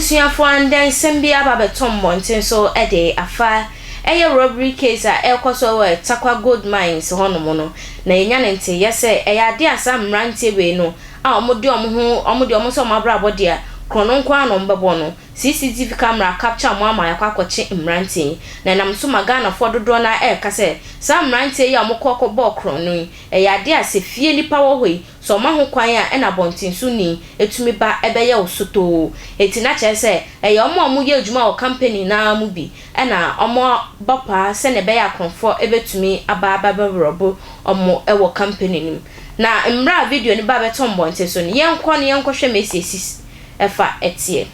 Abusuafoɔ, andɛ nsɛm bi aba abɛtɔ mmɔnten so de afa ɛyɛ robbery case a ɛrekɔ so wɔ Tarkwa Gold Mines hɔnom no. Na yɛnya ne nteyɛ sɛ ɛyɛ adeɛ a saa mmeranteɛ wei no a wɔde wɔn ho, wɔde wɔn sɛ wɔn abrabɔ deɛ korɔno nko ara na wɔbɛbɔ no. CCTV camera capture wɔn ama yɛakɔ akɔkye mmeranteɛ yi. Na ɛnam so ma Ghanafoɔ dodoɔ no ara ɛreka sɛ saa mmeranteɛ yi a wɔkɔ kɔbɔɔ korɔno yi, ɛyɛ adeɛ a sɛ fie nipa wɔ hɔ yi, sɛ ɔma ho kwan a, ɛna abɔnten so ni etumi ba ɛbɛyɛ wo sotoo. Eti na kyerɛ sɛ ɛyɛ wɔn a wɔyɛ adwuma wɔ company naa mu bi ɛna wɔn bɔ paa sɛnea ɛbɛyɛ akorɔmfoɔ ebɛtumi aba bɛwurɔbo wɔn ɛwɔ company no mu. Na mmerɛ a video no ba bɛtɔ mmɔnten so no, yɛnkɔ no yɛnkɔhwɛ ma esi esi ɛfa ɛteɛ.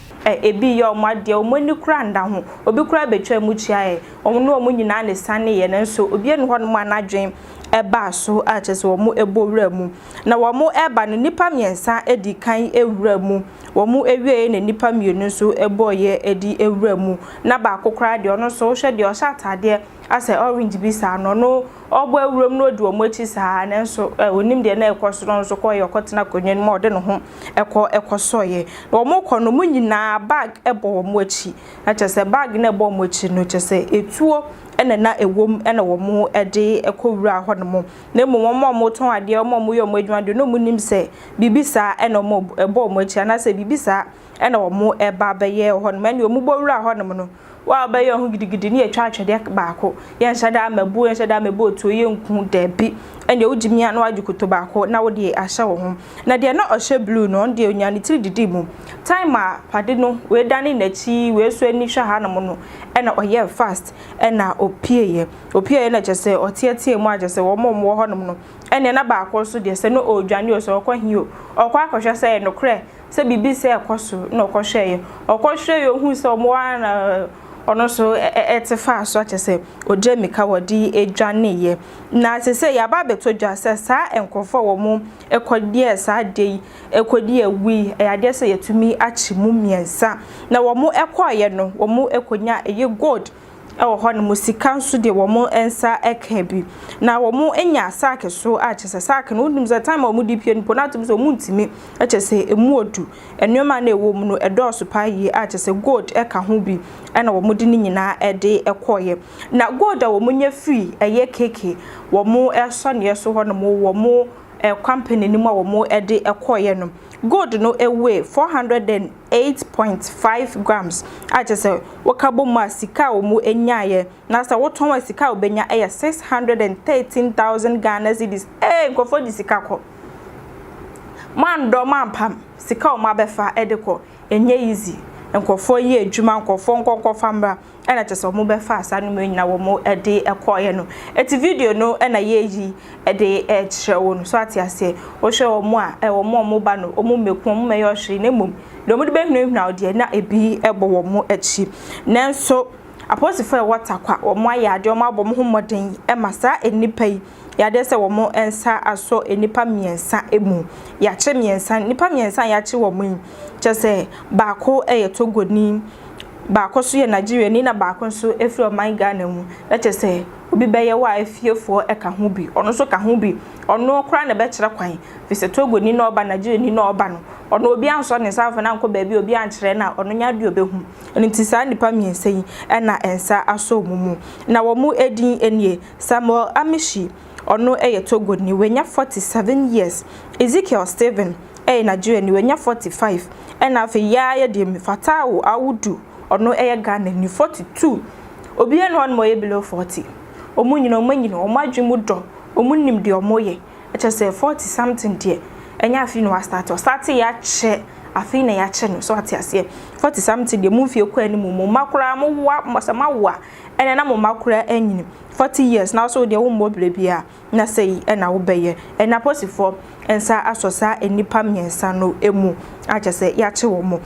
Ebi yɛ ɔmo adeɛ, ɔmo ani kura nda ho. Obi kura betwa mu kyia yɛ ɔmo ne ɔmo nyinaa ne sane yɛ, nanso obi enu hɔnom a n'adwen ɛbaa so a kyerɛ sɛ wɔn ɛbɔ wura mu. Na wɔn ɛba no, nipa mmiɛnsa edi kan ewura mu. Wɔn ewie na nipa mmienu nso ɛbɔɔyɛ ɛdi ewura mu. Na baako koraa deɛ, ɔno nso wohwɛ deɛ ɔhyɛ ataadeɛ asɛ orange bi saa no, ɔno ɔbɔ ewura mu na odi wɔn akyi saa, nanso onim deɛ na ɛkɔ so no nso kɔyɛ ɔkɔtena akonnwa no mu a ɔde ne ho ɛkɔ sɔɔyɛ. Na wɔn kɔ no, wɔn nyinaa bag ɛbɔ wɔn akyi, na kyerɛ sɛ bag na ɛbɔ wɔn akyi no, kyerɛ sɛ etuo ɛna na ɛwɔ mu ɛna wɔn ɛde ɛkɔ wura hɔnom. Na mmom wɔn a wɔtɔn adeɛ, wɔn a wɔyɛ wɔn adwuma deɛ, na wɔn nim sɛ biribi saa ɛna wɔn ɛbɔ wɔn akyi anaasɛ biribi saa ɛna wɔn ɛba abɛyɛ hɔnom. Ɛna wɔn bɔ wura hɔnom no, wa bɛyɛ ho gidigidi ne yɛtwa atwɛdeɛ baako, yɛnhyɛ da amabu, yɛnhyɛ da amabu otuo, yɛnku daabi. Ɛnna wogye mia na wagye koto baako na wode ahyɛ wo ho. Na deɛ na ɔhyɛ blue no, ɔno deɛ onya ne tiri didi mu. Time a pade no wei dane n'akyi, wei so ani hwɛ hanom no, ɛna ɔyɛ fast ɛna opieeɛ. Opieeɛ na kyerɛ sɛ ɔteɛteɛ mu a kyerɛ sɛ wɔn a wɔwɔ hɔnom no ɛnna na baako nso deɛ, sɛ no ɔredwane o, sɛ ɔkɔ he o, ɔkɔ akɔhwɛ sɛ ɛnokorɛ sɛ biribi sɛ ɛkɔ so na ɔkɔhwɛeɛ. Ɔkɔhwɛeɛ, ohun sɛ ɔmo ara na ɔno nso ɛte faa so akyɛ sɛ ogya mika wɔde edwaneeɛ. Na sɛ yɛaba abɛtɔ dwa sɛ saa nkurɔfoɔ a wɔn ɛkɔdeɛ saa adeɛ yi ɛkɔdi awu yi, ɛyɛ adeɛ sɛ yɛtumi akyi mu mmiɛnsa. Na wɔn ɛkɔɔyɛ no, wɔn ɛkɔnya ɛyɛ gold ɛwɔ hɔnom, sika nso deɛ wɔn nsa ɛka bi. Na wɔn anya sack so a kyerɛ sɛ sack no, wonim sɛ time a wɔn de pie no po na atum sɛ wɔn ntumi, ɛkyɛ sɛ emu odu, nneɛma na ɛwɔ mu no ɛdɔɔso paa yie a kyerɛ sɛ gold ɛka ho bi ɛna wɔn de ne nyinaa ɛde ɛkɔɔyɛ. Na gold a wɔn nya firi ɛyɛ keke wɔn ɛsɔ neɛ so hɔnom, wɔn company no mu a wɔn ɛde ɛkɔɔyɛ no, gold no ɛweigh 408.5 grams a kyerɛ sɛ wɔka bɔ mu a, sika a wɔn nyaeɛ na sɛ wotɔn a, sika a wɔbɛnya ɛyɛ 613,000 Ghana cedis. Nkurɔfoɔ de sika kɔ mandɔ mampam sika a wɔn abɛfa ɛde kɔ, ɛnyɛ easy. Nkurɔfoɔ yɛ adwuma, nkurɔfoɔ nkɔnkɔfa mmra, ɛna kyerɛ sɛ wɔn bɛfa asa no mu nyinaa wɔn ɛde ɛkɔɔyɛ no. Eti video no ɛna yɛyi ɛde ɛkyerɛ wɔn so ate aseɛ. Wɔhwɛ wɔn a ɛwɔ wɔn a wɔn ba no, wɔn mmɛku wɔn mmɛyɛ ɔhwee, na mmom deɛ wɔn de bɛhunahuna deɛ na ebi ɛbɔ wɔn akyi. Nanso apolisifoɔ a ɛwɔ Tarkwa, wɔn ayɛ adeɛ, wɔn abɔ wɔn ho mmɔden ɛma saa nnipa yi yadeɛ sɛ wɔn nsa asɔ nnipa mmiɛnsa mu. Yɛakye mmiɛnsa, nnipa mmiɛnsa a yɛakye wɔn yi, kyerɛ sɛ baako yɛ Togoni, baako nso yɛ Nigeriani, na baako nso firi ɔman Ghana mu. Na kyerɛ sɛ obi bɛyɛ wɔ a efiefoɔ ka ho bi, ɔno nso ka ho bi. Ɔno koraa na ɛbɛkyerɛ kwan fi sɛ Togoni na ɔba, Nigeriani na ɔba no, ɔno obi ansɔ ne nsa afa na ankɔ baabi, obi ankyerɛ na ɔno nya adeɛ ɔbɛhu. Ɛno nti saa nnipa mmiɛnsa yi ɛna nsa asɔ wɔn mu. Na wɔn edin nie: Samuel Amishi, ɔno yɛ Togoni, wanya 47 years; Ezekiel Stephen ɛyɛ Nigeriani, wanya 45; ɛna afei yaa yɛ deɛ Fatawo Awudu, ɔno yɛ Ghana ni, 42. Obiara ne hɔ nom ɔyɛ below 40. Wɔn nyinaa wɔn anyini, wɔn adwene mu dɔ, wɔn nim deɛ wɔn yɛ. Ɛkyɛ sɛ 40 something deɛ, ɛnyɛ afei na wastart, ɔstart yɛ akyɛ, afei na yɛakyɛ no so ate aseɛ. 40 something deɛ, mo mfie kɔ anim, mo mma koraa mo wa sɛ mo awo a, ɛnna na mo mma koraa anyini. 40 years na so deɛ, wo mmɔ bere biara na sɛ yi ɛna wobɛyɛ. Ɛna apolisifoɔ nsa asɔ saa nnipa mmiɛnsa no mu akyɛ sɛ yɛakye wɔn mo.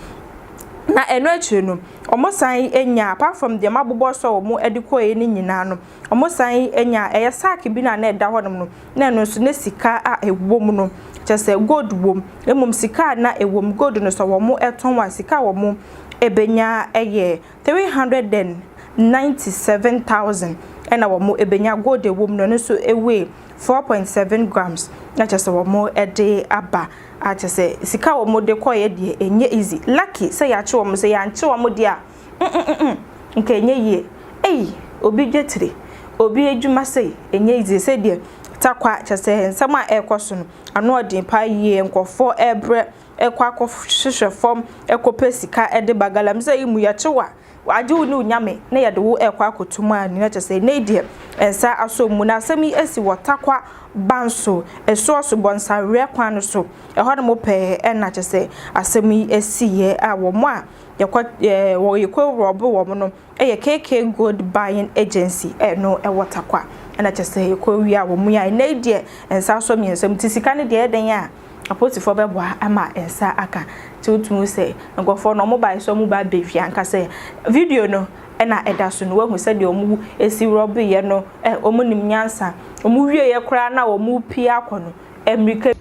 Na ɛno akyire no, wɔn san anya, apart from deɛ mabobɔ so a wɔn de kɔɛ no nyinaa no, wɔn san anya ɛyɛ sack bi na na ɛda hɔnom no. Na ɛno nso ne sika a ɛwɔ mu no, kyerɛ sɛ gold wɔ mu. Mmom sika a na ɛwɔ mu, gold no, sɛ wɔn ɛtɔn a, sika a wɔn ɛbɛnya ɛyɛ 397,000 ɛna wɔn ɛbɛnya. Gold ɛwɔ mu no, ɛno nso ɛweigh 4.7 grams na kyerɛ sɛ wɔn de aba a kyerɛ sɛ sika a wɔn de kɔeɛ deɛ ɛnyɛ easy. Lucky sɛ yɛakye wɔn, sɛ yɛankye wɔn deɛ a mm-mm-mm nka ɛnyɛ yie. Ei obi dwetire, obi adwuma sei ɛnyɛ easy sɛ deɛ Tarkwa kyerɛ sɛ nsɛm a ɛrekɔ so no ano ɔden paa yie, nkurɔfoɔ ɛrebrɛ ɛkɔ akɔhwehwɛ fam ɛkɔpɛ sika ɛde ba. Galamsey yi mu yɛkye wo a Wɔagye wo ne wo nyame na yɛde wo rekɔ akɔto mu a, na kyerɛ sɛ nnɛ yi deɛ nsa asɔ mu. Na asɛm yi asi wɔ Tarkwa Banso, Asuo so Bɔnsaweɛ kwan no so. Ɛhɔ nom pɛɛ na kyerɛ sɛ asɛm yi asiiɛ a wɔn a yɛkɔ ɛɛ yɛkɔ rɔbo wɔn no yɛ KK Gold Buying Agency ɛno ɛwɔ Tarkwa. Ɛna kyerɛ sɛ yɛkɔ wia wɔn yi a nnɛ yi deɛ nsa asɔ mmiɛnsa mu. Nti sika no deɛ ɛyɛ dɛn a Apolisifoɔ bɛboa ama nsa aka. Nti wotumi hu sɛ nkurɔfoɔ no wɔn baeɛ sɛ wɔn ba abɛwia ankasa. Video no na ɛda so no woahu sɛdeɛ wɔn si rɔbeeɛ no ɛ wɔn nim nyansa. Wɔn wieɛ koraa na wɔn repue akɔ no mmirika.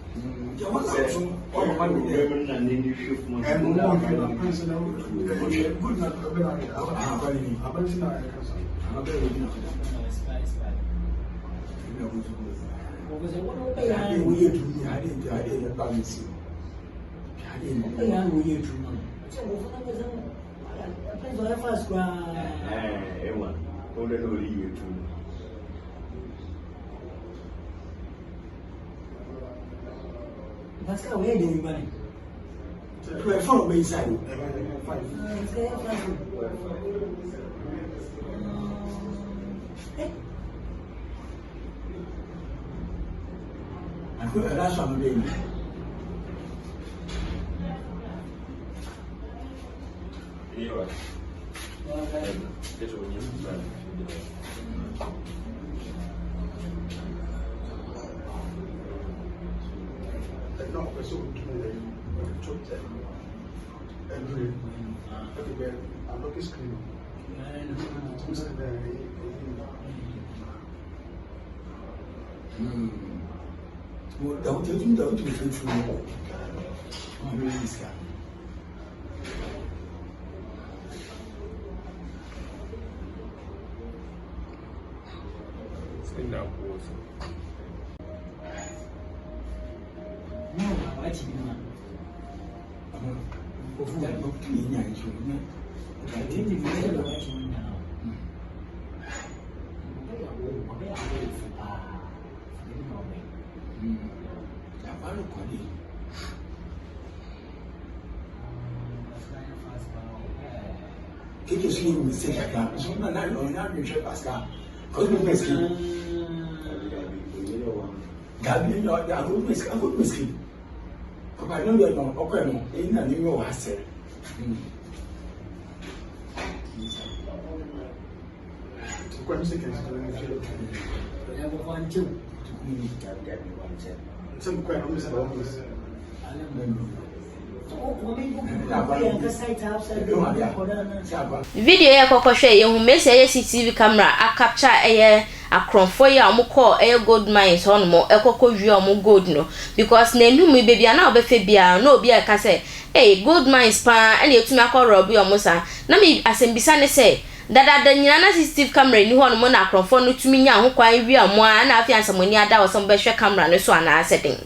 Video yi a yɛkɔkɔhwɛɛ yɛhu mesi ɛyɛ CCTV camera a capture ɛyɛ akorɔmfoɔ yi a wɔn kɔɔ ɛyɛ gold mines hɔ nom ɛkɔkɔ wia wɔn gold no because n'anum yi baabi a na ɔbɛfɛ biara na obi a ɛka sɛ ee gold mines paa ɛna yɛtumi akɔ rɔbe wɔn saa na me asɛmbisa ne sɛ dadaada nyinaa na CCTV camera nni hɔ nom na akorɔmfoɔ no tumi nya ho kwan wia wɔn a ɛna afei ansa mo ani ada hɔ sɛ mobɛhwɛ camera no so anaasɛ den.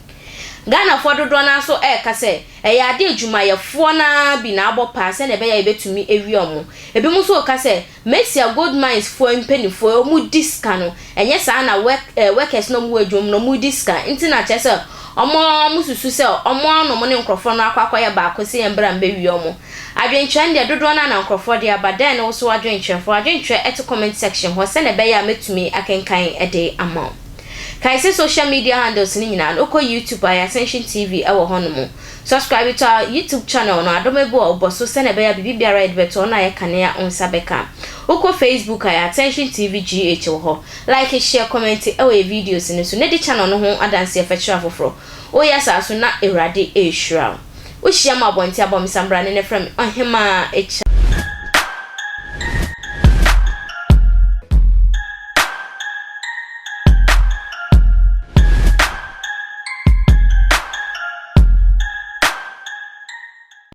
Ghanafoɔ dodoɔ no ara nso reka sɛ ɛyɛ adeɛ a adwumayɛfoɔ no ara bi na abɔ paa sɛdeɛ ɛbɛyɛ a yɛbɛtumi awia wɔn. Ebinom nso reka sɛ Mesia Gold Mines foɔ mpanimfoɔ wɔdi sika no, ɛnyɛ saa na work eh, workers no a wɔwɔ adwuma mu no wɔdi sika nti na kyerɛ sɛ wɔn ara wɔsusu sɛ wɔn ara na wɔne nkurɔfoɔ no akɔ akɔyɛ baako sɛ yɛn bra mbɛwia wɔn. Adwenkyerɛ no deɛ dodoɔ no ara na nkurɔfoɔ de aba, dɛn ne wo so w'adwenkyerɛ? Fa w'adwenkyerɛ to comment section hɔ sɛdeɛ ɛbɛyɛ a mɛtumi akenkan de ama wo. Kae sɛ social media handles no nyinaa no, wokɔ YouTube a ɛyɛ Ascension TV wɔ hɔnom. Subscribe to our YouTube channel no, Adom Abu a wobɔ so sɛnea ɛbɛyɛ a biribi biara a yɛde bɛto hɔ no ayɛ kanea wo nsa bɛka. Wokɔ Facebook a ɛyɛ Attention TV GH wɔ hɔ. Like, share, comment wɔ yɛn videos no so na di channel no ho adanseɛ fa kyerɛ afoforɔ. Woyɛ saa so na Awurade rehyira wo. Wohyia me wɔ abɔnten a bɔ me sambrane na frɛ me Ɔhemaa Akya.